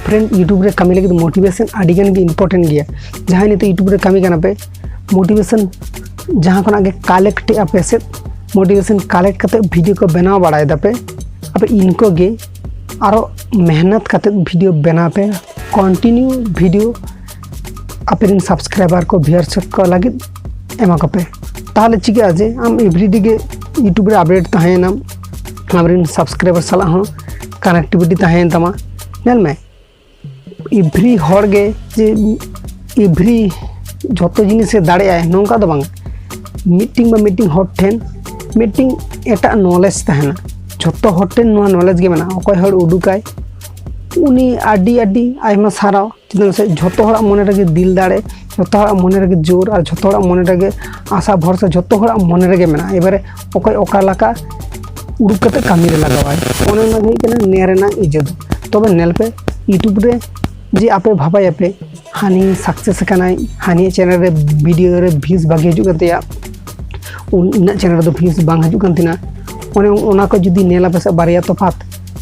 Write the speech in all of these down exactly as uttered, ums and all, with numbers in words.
friend, YouTube ᱨᱮ ᱠᱟᱹᱢᱤ ᱞᱟᱹᱜᱤᱫ motivation ᱟᱹᱰᱤ ᱜᱟᱱ ᱜᱮ important ᱜᱮᱭᱟ᱾ ᱡᱟᱦᱟᱸᱭ ᱱᱤᱛᱚᱜ YouTube ᱨᱮ ᱠᱟᱹᱢᱤ ᱠᱟᱱᱟ ᱯᱮ, motivation ᱡᱟᱦᱟᱸ ᱠᱷᱚᱱᱟᱜ ᱜᱮ collect ᱮᱫᱼᱟ ᱯᱮ ᱥᱮ, motivation collect ᱠᱟᱛᱮ video ᱠᱚ ᱵᱮᱱᱟᱣ ᱵᱟᱲᱟᱭ ᱫᱟᱯᱮ, ᱟᱯᱮ ᱤᱱᱠᱟᱹ ᱜᱮ ᱟᱨᱚ ᱢᱮᱦᱱᱚᱛ ᱠᱟᱛᱮ video ᱵᱮᱱᱟᱣ ᱯᱮ, continue video ᱟᱯᱮ ᱨᱮᱱ subscriber ᱠᱚ, viewers ᱠᱚ ᱞᱟᱹᱜᱤᱫ ᱮᱢᱟ ᱠᱚᱯᱮ᱾ ᱛᱟᱦᱚᱞᱮ ᱪᱤᱠᱟᱹᱜᱼᱟ ᱡᱮ ᱟᱢ everyday ᱜᱮ YouTube ᱨᱮ update ᱛᱟᱦᱮᱸᱭᱮᱱᱟᱢ, ᱟᱢᱨᱮᱱ subscriber ᱥᱟᱞᱟᱜ ᱦᱚᱸ connectivity ᱛᱟᱦᱮᱸᱭᱮᱱ ᱛᱟᱢᱟ᱾ ᱧᱮᱞ ᱢᱮ, every ᱦᱚᱲ ᱜᱮ ᱡᱮ every ᱡᱷᱚᱛᱚ ᱡᱤᱱᱤᱥᱮ ᱫᱟᱲᱮᱭᱟᱜᱼᱟᱭ, ᱱᱚᱝᱠᱟ ᱫᱚ ᱵᱟᱝ᱾ ᱢᱤᱫᱴᱤᱝ ᱵᱟ ᱢᱤᱫᱴᱤᱝ ᱦᱚᱲ ᱴᱷᱮᱱ ᱢᱤᱫᱴᱤᱝ ᱮᱴᱟᱜ knowledge ᱛᱟᱦᱮᱱᱟ᱾ ᱡᱷᱚᱛᱚ ᱦᱚᱲ ᱴᱷᱮᱱ ᱱᱚᱣᱟ knowledge ᱜᱮ ᱢᱮᱱᱟᱜᱼᱟ᱾ ᱚᱠᱚᱭ ᱦᱚᱲ ᱩᱰᱩᱠᱟᱭ, ᱩᱱᱤ ᱟᱹᱰᱤ ᱟᱹᱰᱤ ᱟᱭᱢᱟ ᱥᱟᱨᱦᱟᱣ᱾ ᱪᱮᱫᱟᱜ ᱥᱮ ᱡᱷᱚᱛᱚ ᱦᱚᱲᱟᱜ ᱢᱚᱱᱮ ᱨᱮᱜᱮ ᱫᱤᱞ ᱫᱟᱲᱮ, ᱡᱷᱚᱛᱚ ᱦᱚᱲᱟᱜ ᱢᱚᱱᱮ ᱨᱮᱜᱮ ᱡᱳᱨ ᱟᱨ ᱡᱷᱚᱛᱚ ᱦᱚᱲᱟᱜ ᱢᱚᱱᱮ ᱨᱮᱜᱮ ᱟᱥᱟ ᱵᱷᱚᱨᱥᱟ ᱡᱷᱚᱛᱚ ᱦᱚᱲᱟᱜ ᱢᱚᱱᱮ ᱨᱮᱜᱮ ᱢᱮᱱᱟᱜᱼᱟ᱾ ᱮᱵᱟᱨᱮ ᱚᱠᱚᱭ ᱚᱠᱟ ᱞᱮᱠᱟ ᱩᱰᱩᱠ ᱠᱟᱛᱮ ᱠᱟᱹᱢᱤ ᱨᱮ ᱞᱟᱜᱟᱣᱟᱭ, ᱚᱱᱮ ᱚᱱᱟ ᱜᱮ ᱦᱩᱭᱩᱜ ᱠᱟᱱᱟ ᱱᱮ ᱨᱮᱱᱟᱜ ᱤᱡᱽᱡᱚᱛ ᱫᱚ᱾ ᱛᱚᱵᱮ ᱧᱮᱞ ᱯᱮ, YouTube ᱨᱮ ᱡᱮ ᱟᱯᱮ ᱵᱷᱟᱵᱟᱭᱟᱯᱮ, ᱦᱟᱹᱱᱤ success ᱟᱠᱟᱱᱟᱭ, ᱦᱟᱹᱱᱤᱭᱟᱜ channel ᱨᱮ video ᱨᱮ views ᱵᱷᱟᱜᱮ ᱦᱤᱡᱩᱜ ᱠᱟᱱ ᱛᱟᱭᱟ, ᱩᱱ-, ᱤᱧᱟᱹᱜ channel ᱨᱮᱫᱚ views ᱵᱟᱝ ᱦᱤᱡᱩᱜ ᱠᱟᱱ ᱛᱤᱧᱟ, ᱚᱱᱮ ᱚᱱᱟ ᱠᱚ ᱡᱩᱫᱤ ᱧᱮᱞ ᱟᱯᱮ ᱥᱮ ᱵᱟᱨᱭᱟ ᱛᱚᱯᱷᱟᱛ,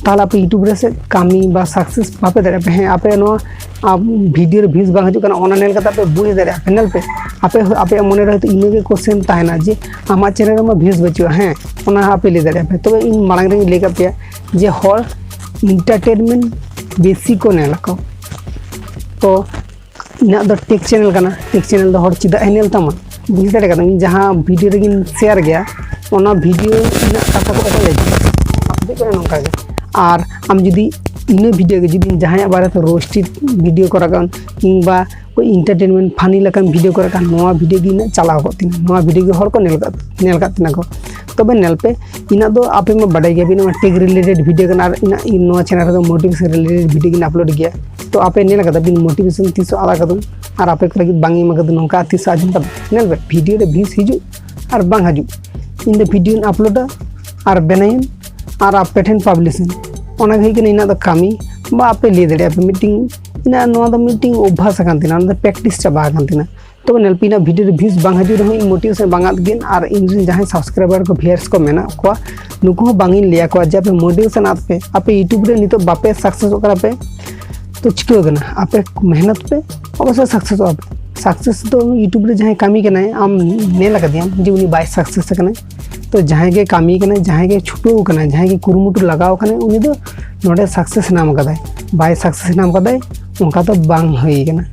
ᱛᱟᱦᱚᱞᱮ ᱟᱯᱮ YouTube ᱨᱮ ᱥᱮ ᱠᱟᱹᱢᱤ ᱵᱟ success ᱵᱟᱯᱮ ᱫᱟᱲᱮᱭᱟᱜᱼᱟ ᱯᱮ᱾ ᱦᱮᱸ, ᱟᱯᱮ ᱱᱚᱣᱟ ᱟᱯ-, video ᱨᱮ views ᱵᱟᱝ ᱦᱤᱡᱩᱜ ᱠᱟᱱᱟ, ᱚᱱᱟ ᱧᱮᱞ ᱠᱟᱛᱮ ᱟᱯᱮ ᱵᱩᱡᱽ ᱫᱟᱲᱮᱭᱟᱜᱼᱟ ᱯᱮ᱾ ᱧᱮᱞ ᱯᱮ, ᱟᱯᱮ, ᱟᱯᱮᱭᱟᱜ ᱢᱚᱱᱮ ᱨᱮ ᱦᱚᱭᱛᱳ ᱤᱱᱟᱹᱜᱮ question ᱛᱟᱦᱮᱱᱟ ᱡᱮ ᱟᱢᱟᱜ channel ᱨᱮᱢᱟ views ᱵᱟᱹᱪᱩᱜᱼᱟ᱾ ᱦᱮᱸ, ᱚᱱᱟ ᱦᱚᱸ ᱟᱯᱮ ᱞᱟᱹᱭ ᱫᱟᱲᱮᱭᱟᱜᱼᱟ ᱯᱮ᱾ ᱛᱚᱵᱮ ᱤᱧ ᱢᱟᱲᱟᱝ ᱨᱮᱧ ᱞᱟᱹᱭ ᱠᱟᱜ ᱯᱮᱭᱟ ᱡᱮ ᱦᱚᱲ entertainment ᱵᱮᱥᱤ ᱠᱚ ᱧᱮᱞ ᱟᱠᱚ᱾ ᱛᱚ ᱤᱧᱟᱹᱜ ᱫᱚ tech channel ᱠᱟᱱᱟ, tech channel ᱫᱚ ᱦᱚᱲ ᱪᱮᱫᱟᱜ ᱮ ᱧᱮᱞ ᱛᱟᱢᱟ? ᱵᱩᱡᱽ ᱫᱟᱲᱮ ᱠᱟᱫᱟᱢ, ᱤᱧ ᱡᱟᱦᱟᱸ video ᱨᱮᱜᱤᱧ share ᱜᱮᱭᱟ, ᱚᱱᱟ video ᱨᱮᱱᱟᱜ ᱠᱟᱛᱷᱟ ᱠᱚ ᱚᱠᱚᱭ ᱞᱟᱹᱭ ᱠᱮᱫᱟ? ᱟᱯᱰᱮᱴ ᱠᱟᱱᱟ ᱱᱚᱝᱠᱟ ᱜᱮ᱾ ᱟᱨ ᱟᱢ ᱡᱩᱫᱤ ᱤᱱᱟᱹ video ᱜᱮ ᱡᱩᱫᱤ ᱡᱟᱦᱟᱸᱭᱟᱜ ᱵᱟᱨᱮᱛᱮ roasted video ᱠᱚ ᱨᱟᱠᱟᱵ ᱠᱤᱝᱵᱟ ᱳᱭ entertainment funny ᱞᱮᱠᱟᱱ video ᱠᱚ ᱨᱟᱠᱟᱵ, ᱱᱚᱣᱟ video ᱜᱮ ᱤᱱᱟᱹᱜ ᱪᱟᱞᱟᱣ ᱠᱚᱜ ᱛᱤᱧᱟᱹ, ᱱᱚᱣᱟ video ᱜᱮ ᱦᱚᱲ ᱠᱚ ᱧᱮᱞ ᱠᱟᱜ, ᱧᱮᱞ ᱠᱟᱜ ᱛᱤᱧᱟ ᱠᱚ᱾ ᱛᱚᱵᱮ ᱧᱮᱞ ᱯᱮ, ᱤᱱᱟᱹᱜ ᱫᱚ ᱟᱯᱮ ᱢᱟ ᱵᱟᱰᱟᱭ ᱜᱮᱭᱟ ᱯᱮ, ᱱᱚᱣᱟ tech related video ᱠᱟᱱᱟ ᱟᱨ ᱤᱧᱟᱹᱜ ᱱᱚᱣᱟ channel ᱨᱮᱫᱚ motivation related video ᱜᱤᱧ upload ᱜᱮᱭᱟ᱾ ᱛᱚ ᱟᱯᱮ ᱧᱮᱞ ᱠᱟᱫᱟ ᱵᱤᱱ motivation ᱛᱤᱥ ᱦᱚᱸ ᱟᱲᱟᱜ ᱠᱟᱫᱟᱹᱧ ᱟᱨ ᱟᱯᱮ ᱠᱚ ᱞᱟᱹᱜᱤᱫ ᱵᱟᱝ ᱤᱧ ᱮᱢ ᱠᱟᱫᱟ, ᱱᱚᱝᱠᱟ ᱛᱤᱥ ᱦᱚᱸ ᱟᱸᱡᱚᱢ ᱛᱟᱵᱚᱱ᱾ ᱧᱮᱞ ᱯᱮ, video ᱨᱮ views ᱦᱤᱡᱩᱜ ᱟᱨ ᱵᱟᱝ ᱦᱤᱡᱩᱜ, ᱤᱧ ᱫᱚ video ᱧ uploadᱟ ᱟᱨ ᱵᱮᱱᱟᱭᱟᱹᱧ ᱟᱨ ᱟᱯᱮ ᱴᱷᱮᱱ publish ᱟᱹᱧ᱾ ᱚᱱᱟ ᱜᱮ ᱦᱩᱭᱩᱜ ᱠᱟᱱᱟ ᱤᱧᱟᱹᱜ ᱫᱚ ᱠᱟᱹᱢᱤ, ᱵᱟ ᱟᱯᱮ ᱞᱟᱹᱭ ᱫᱟᱲᱮᱭᱟᱜᱼᱟ ᱯᱮ, ᱢᱤᱫᱴᱤᱝ ᱤᱧᱟᱹᱜ ᱱᱚᱣᱟ ᱫᱚ ᱢᱤᱫᱴᱤᱝ ᱚᱵᱵᱷᱟᱥ ᱟᱠᱟᱱ ᱛᱤᱧᱟ, ᱚᱱᱟ ᱫᱚ practice ᱪᱟᱵᱟ ᱟᱠᱟᱱ ᱛᱤᱧᱟ᱾ ᱛᱚᱵᱮ ᱧᱮᱞ ᱯᱮ, ᱤᱧᱟᱹᱜ video ᱨᱮ views ᱵᱟᱝ ᱦᱤᱡᱩᱜ ᱨᱮᱦᱚᱸ ᱤᱧ motivation ᱵᱟᱝ ᱟᱫ ᱜᱤᱧ, ᱟᱨ ᱤᱧ ᱨᱮᱱ ᱡᱟᱦᱟᱸᱭ subscriber ᱠᱚ, viewers ᱠᱚ ᱢᱮᱱᱟᱜ ᱠᱚᱣᱟ, ᱱᱩᱠᱩ ᱦᱚᱸ ᱵᱟᱝ ᱤᱧ ᱞᱟᱹᱭ ᱟᱠᱚᱣᱟ ᱡᱮ ᱟᱯᱮ motivation ᱟᱫ ᱯᱮ, ᱟᱯᱮ YouTube ᱨᱮ ᱱᱤᱛᱚᱜ ᱵᱟᱯᱮ successᱚᱜ ᱠᱟᱱᱟ ᱯᱮ, ᱛᱚ ᱪᱤᱠᱟᱹᱣ ᱠᱟᱱᱟ, ᱟᱯᱮ ᱢᱮᱦᱱᱚᱛ ᱯᱮ, ᱚᱵᱚᱥᱥᱳᱭ ᱥᱟᱠᱥᱮᱥᱚᱜᱼᱟ ᱯᱮ᱾ ᱥᱟᱠᱥᱮᱥ ᱫᱚ YouTube ᱨᱮ ᱡᱟᱦᱟᱸᱭ ᱠᱟᱹᱢᱤ ᱠᱟᱱᱟᱭ, ᱟᱢ ᱧᱮᱞ ᱟᱠᱟᱫᱮᱭᱟᱢ ᱡᱮ ᱩᱱᱤ ᱵᱟᱭ ᱥᱟᱠᱥᱮᱥ ᱟᱠᱟᱱᱟᱭ᱾ ᱛᱚ ᱡᱟᱦᱟᱸᱭ ᱜᱮ ᱠᱟᱹᱢᱤ ᱠᱟᱱᱟᱭ, ᱡᱟᱦᱟᱸᱭ ᱜᱮ ᱪᱷᱩᱴᱟᱹᱣ ᱠᱟᱱᱟᱭ, ᱡᱟᱦᱟᱸᱭ ᱜᱮ ᱠᱩᱨᱩᱢᱩᱴᱩ ᱞᱟᱜᱟᱣ ᱠᱟᱱᱟᱭ, ᱩᱱᱤ ᱫᱚ ᱱᱚᱰᱮ ᱥᱟᱠᱥᱮᱥ ᱧᱟᱢ ᱠᱟᱫᱟᱭ᱾ ᱵᱟᱭ ᱥᱟᱠᱥᱮᱥ ᱧᱟᱢ ᱠᱟᱫᱟᱭ, ᱚᱱᱠᱟ ᱫᱚ ᱵᱟᱝ ᱦᱩᱭ ᱠᱟᱱᱟ᱾